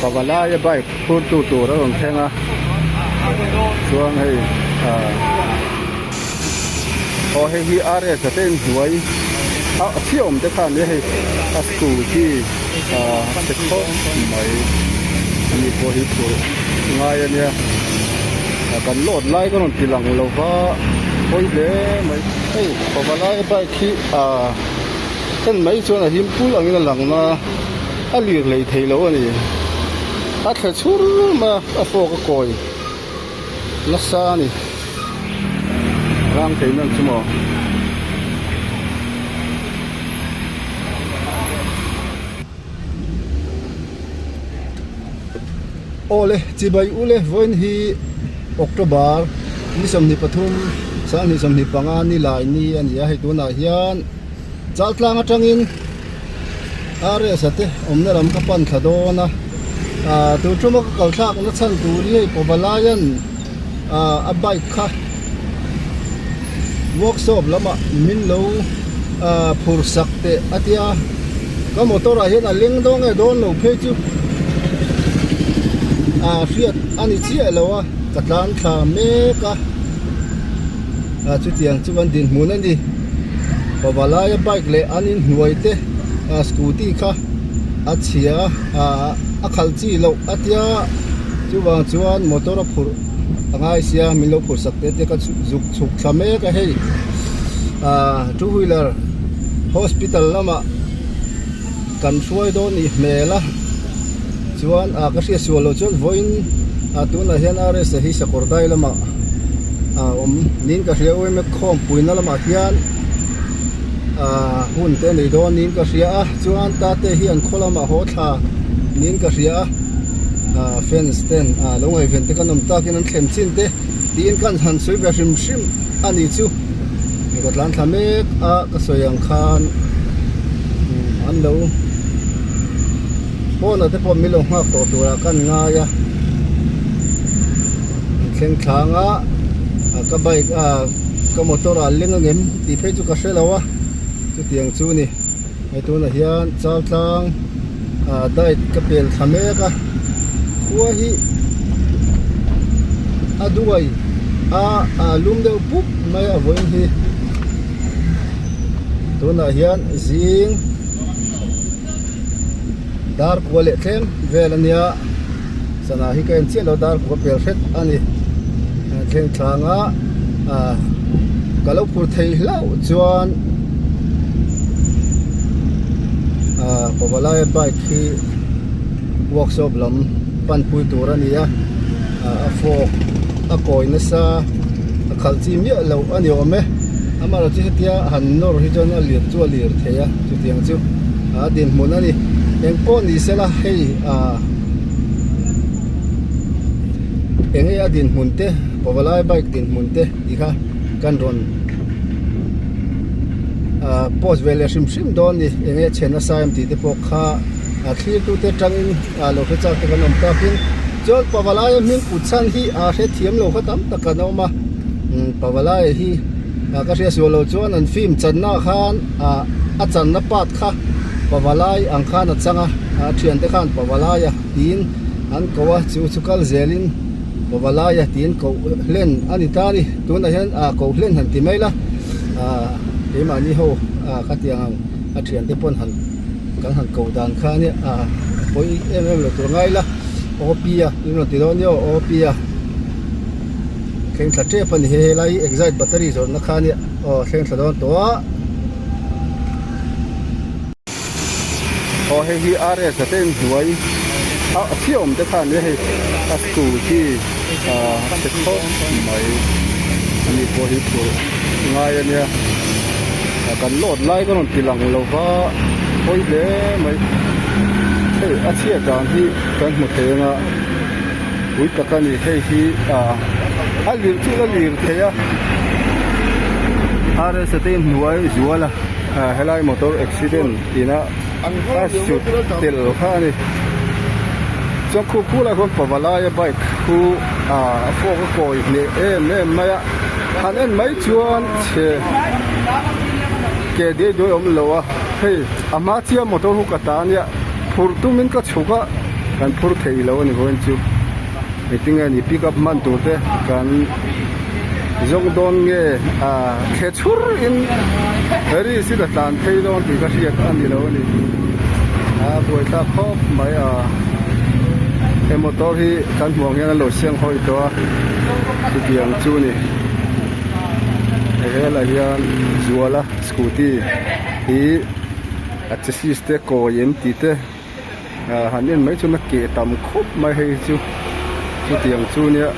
Pavalaia bike phur tu tur a rawn thleng a chuan hei ah aw hei hi RS a te inhnuai a chhiah awm te kha ania hei a scooty ah chhe khawp mai ani pawh hi phurh ngai ania kan load lai ka rawn ti lang lo va pawi hle mai hei Pavalaia bike hi ah en mai chuan a him pul angin a lang na a lir hlei thei lo a ni a thle chhur mai a a fawk a kawi nasa a ni rang thei nan chu maw. Awle chibai ule vawiin hi October ni 23 2025 ni lai ni a ni a hei tunah hian Chaltlang atangin RS a te awmna lam ka pan thla dawn a ah tun tuma ka kal thlak na chhan tur hi hei Pawvalaia'n ah a bike kha workshop lamah min lo ah phur sak teh a tia ka motor ah hian a leng dawn nge dawn lo phei chu ah hriat a ni chiah lo a ka tlan thla mek a ah chutiang chu kan dinhmun a ni Pawvalaia bike leh an inhnuai te ah scooty kha a chhia ah a khalh chi loh a tia chuvang chuan motor a phurh a ngai sia min lo phurh sak te te ka zuk chhuk thla mek a hei ah two wheeler hospital lamah kan hruai dawn nih hmel a chuan ah ka hriat sual loh chuan vawiin ah tunah hian R S a hi sakawr dai lamah a awm niin ka hria u emaw khawmpuina lamah hian ah hun te a nei dawn niin ka hria a chuan tate hi an khaw lamah haw thla niin ka hria a ah fans ten ah lo ngaihven te kan awm takin an thlen chin te tiin kan han sawi ve hrim hrim a ni chu. Hei ka tlan thla mek a ka sawi ang khan an lo pawnah te pawh min lo nghak tawh turah kan ngai a an thleng thlang a ka bike a ka motor ah leng angem tih phei chu ka hre lo a chutiang chu a ni hei tunah hian chal tlang ah diet ka pel thla mek a khua hi a duai a ah lum deuh pup mai a vawiin hi tunah hian zing dar kua leh tlem vel a nia sana hi ka en chiah lo dar kua pel hret a ni thleng thlang a ah ka lo phur thei hlauh chuan ah pawlai bike hi workshop lam panpui tur a ni a ah a fork a kawi nasa a khalh chi miah loh a ni awm e amaherawhchu hetia han nawr hi chuan a lir chu a lir thei a chutiang chu a dinhmun a ni engpawh ni sela hei ah eng nge a dinhmun te pawlai bike dinhmun te tih kha kan rawn ah post ve leh hrim hrim dawn a ni eng nge chhe nasa em tih te pawh kha a thlir tu te atangin ah lo hre chak te kan awm takin chuan pawlai hming kut chhan hi a hrethiam lo kha tam tak an awm a umm pawlai hi ah ka hriat sual loh chuan an film channa ah khan ah a channa part kha pawlai ang khan a chang a a thiante khan pawlai a tiin an ko a chu chu kal zelin pawlai a tiin koh hlen a ni ta a ni tunah hian ah koh hlen han ti mai la ah keimahni ho ah ka tiang ang a thiante pawn han kan han koh dan kha a nia ah a pawi em em lo tur ngai la OP a in rawn ti dawn nia aw OP a thleng thla tep a ni he helai hi excite battery zawrhna kha a nia aw thleng thla dawn tawh a. Aw hei hi RS a te inhnuai a chhiah awm te kha ania hei a scooty ah chhe khawp mai ani pawh hi phurh ngai ania kan load lai ka rawn ti lang lo va pawi hle mai hei a chhiat dan hi kan hmu thei anga pui tak a ni hei hi ah a lir chu la lir thei a RS a te inhnuai zual a. Helai motor accident ina a sut tel kha a ni chuan khu khulai khuan pavalaia bike khu a fork a kawi hneh em em mai a han en mai chuan chhe ke diai duai a awm lo a hei a hma chiah motor hu ka ta ania phurh tumin ka chhuk a. Kan phur thei lo a ni vawiin chu engtin nge ni pick up hman tur te kan zawng dawn nge ah thle chhur in risk in a tlan phei dawn tih ka hriat a ni lo a ni a buaithlak khawp mai a he motor hi kan hmuh ang hian an lo siam hawi tawh a chutiang chu a ni helah hian zuala scooty hi a chassis te kawi em tih te. Ah han en mai chuan a keh tam khawp mai hei chu chutiang chu nia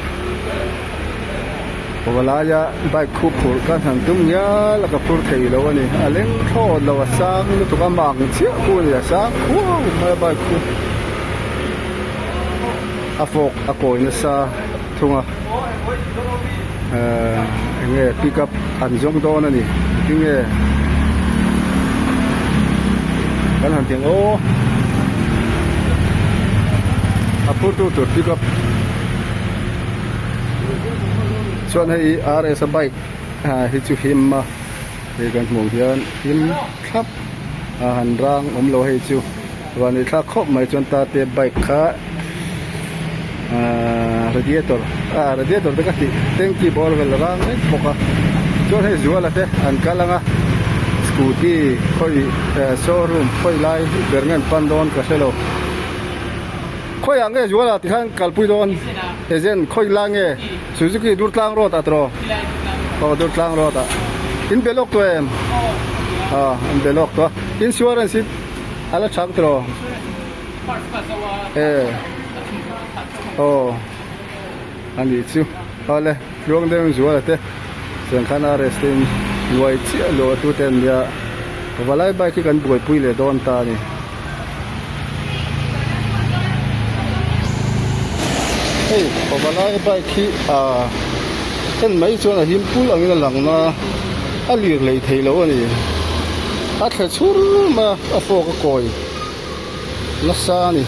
pawlaia bike khu phurh khan han tum ngial a ka phur thei lo a ni a leng thlawt lo a sang lutuk a mang chiah khu a ni a sang khuau mai a bike khu a fawk a kawi nasa thung a ehh eng nge pick up an zawng dawn a ni tinge kan han ti ang aw a phur tu tur pick up chuan hei R S a bike ah hi chu him a hei kan hmuh hian him thlap a han rang awm lo hei chu. Van i thlak khawp mai chuan tate bike kha ahh radiator ah radiator te ka tih tanky bawr vel rang mek bawk a chuan hei zuala te an kal ang a scooty khawi eh showroom khawi lai ber nge an pan dawn ka hre lo khawiah nge zuala tikhan kalpui dawn agent khawi lai nge Suzuki Durtlang road ah tawh aw Durtlang road ah in be lawk tawh em ah in be lawk tawh a insurance hi. A la chak tawh e aw a nih chu awle tluang deuh zuala te chuan khan a rest in luai chiah luah a tute an nia valai bike hi kan buaipui leh dawn ta a ni. Hei pavalai bike hi ah en mai chuan a him pul angin a lang na a lir lei thei lo a ni. A thle chhur mai a, a fork a kawi nasa a ni.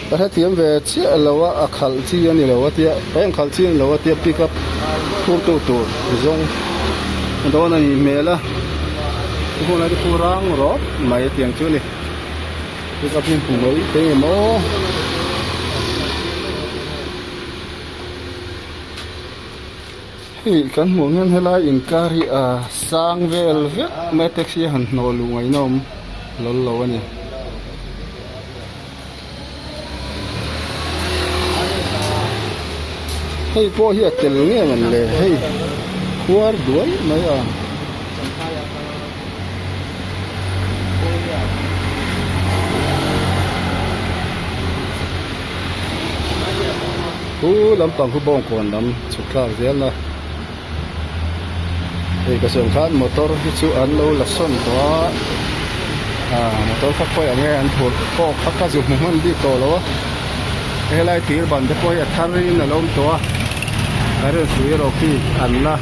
Ka hrethiam ve chiah lo a, a khalh chi a ni lo a tia, eng khalh chi a ni lo a tia pick up phur tu tur zawng dawn a nih hmel a. Chu hunah te chu rang rawp mai tiang chu a ni. Pick up hi hmu mai thei em aw. Hei kan hmuh hian helai inkar hi a sang vel vek mai a taxi a han hnawh luh ngaihna awm hlawl lo a ni. Hei pawh hi a tel nge man le hei khuar duai mai a. Khu lampang khu bawngkawn lam chhuk thlak zel na hei ka sawi ang khan motor hi chu an lo la sawn tawh a ah motor kha khawi ang nge an phurh pawh kha ka zu hmu hman bik tawh lo a helai thir ban te pawh hi a thar in a lo awm tawh a current hrui erawh khi an la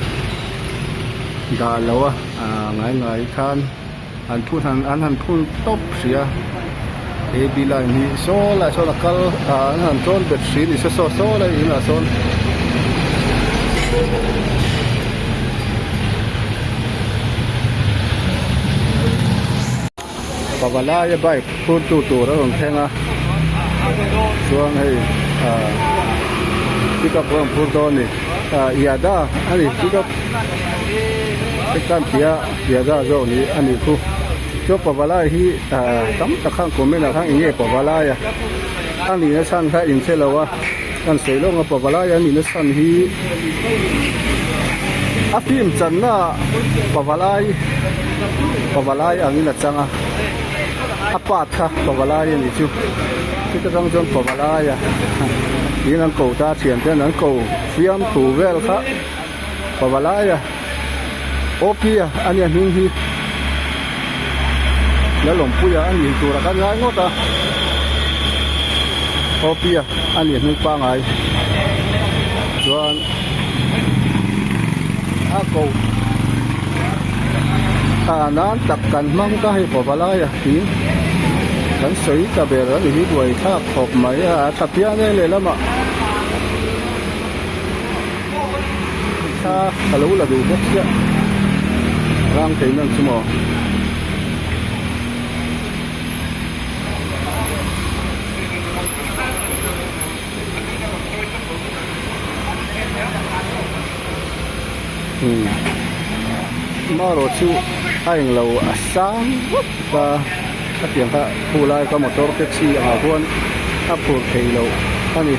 dah lo a ah ngai ngai khan. An phun han an han phun tawp hrih a he B line hi saw lai sawn a kal ah an han tlawn bet hrih a ni saw saw saw lai inah sawn. Pavalai a bike phur tu tur a rawn thleng a chuan hei ah pickup a rawn phur dawn a ni ah Yada a ni pickup pickup tia. Piaza zawk ni a nih khu chuan pavalai hi ah tam tak khan comment ah khan eng nge pavalai a a nihna chhan kha in hre lo a kan sawi lawk ang a pavalai a nihna chhan hi a film channa ah pavalai pavalai angin a chang a a part kha pavalai a nih chu chuta tang chuan pavalai a tiin an ko ta a thian ten an ko fiamthu vel kha pavalai a. Awpia a nia hming hi Lalawmpuia a nih tur a kan ngai ngawt a Awpia a nih hming pangai chuan a ko a nan tak kan hmang ta hei pawhpalaia tiin kan sawi ta ber a ni hi buai thlak khawp mai a a tha piang e lehlamah. Thla ka lo la duh bawk chiah rang thei nan chu maw. Umm marawh chu a englo a sang vak a khatiang kha khu lai kha motor taxi angah khuan a phur thei lo a ni.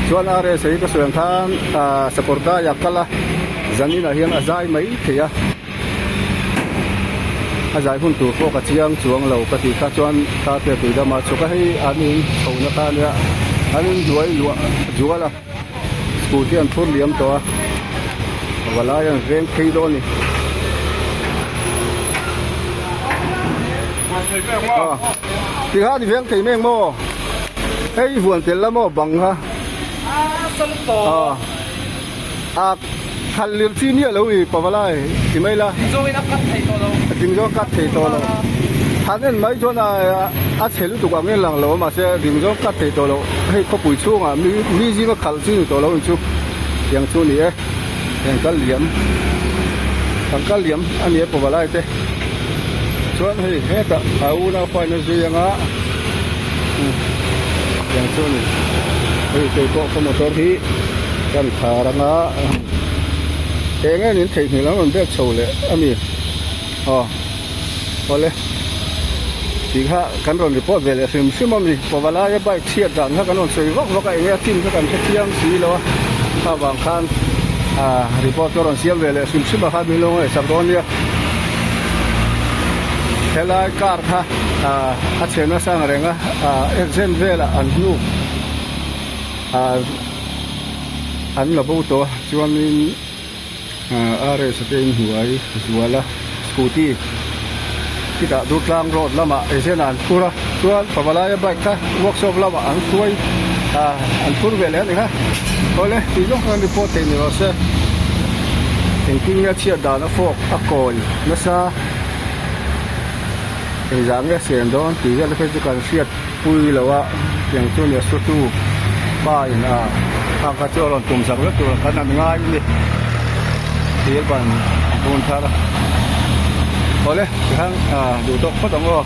Chuan RS a hi ka sawi ang khan ah sakawr dai a kal a zanin ah hian a zai mai thei a. A zai hun tur pawh ka chiang chuang lo ka tih kha chuan tate tui dama chhuk a hei an in chho na kha ania an in hnuai luah zual a scooty an phur liam tawh a valai an veng phei dawn a ni tikhan i veng thei mek maw hei i huan tel la maw bang kha A khalh lir chi miah lo i pavalai ti mai la. Ding zawngin a cut thei tawh lo. Ding zawng a cut thei tawh lo. Han en mai chuan a chhe lutuk ang en lang lo a mahse ding zawng cut thei tawh lo. Hei khawpui chhungah mi mi zinga khalh chi ni tawh lo ang chu. Tiang chu ni e. Tiang kal liam. Kan kal liam a ni e pavalai te. Chuan hei hetah a unau fa in a zui anga tiang chu a ni. Hei keipawh ka motor hi. Kan khar anga eng nge nin theihnghilh ang rawn bek chho leh a mi aw awle tih kha kan rawn report ve leh hrim hrim a mi pawhvalaia bike chhiat dan kha kan rawn sawi vak vak a eng nge a chin kha kan hre thiam si lo a kha vang khan ah report ka rawn siam ve leh hrim hrim a kha min lo ngaihsak dawn nia helai car kha ah a chhe nasa ang reng a ah accident velah an hnuk. Ah an la bo tawh a chuanin ah RS te inhnuai zual a scooty chutah Durtlang road lamah agent ah an phur a chuan Pavalaia bike kha workshop lamah an hruai ah an phur ve leh a ni kha awle tih zawng khan report theih ni rawh se engtin nge a chhiat dan a fawk a kawi nasa engzah nge a siam dawn tih vel te phei chu kan hriat. Pui lo a tiang chu nia sutu pa in a khang kha chu a rawn tum sak vek tur khan an ngai a ni thil ban a bun thar a awle tikhan ah duh tawk phawt ang aw.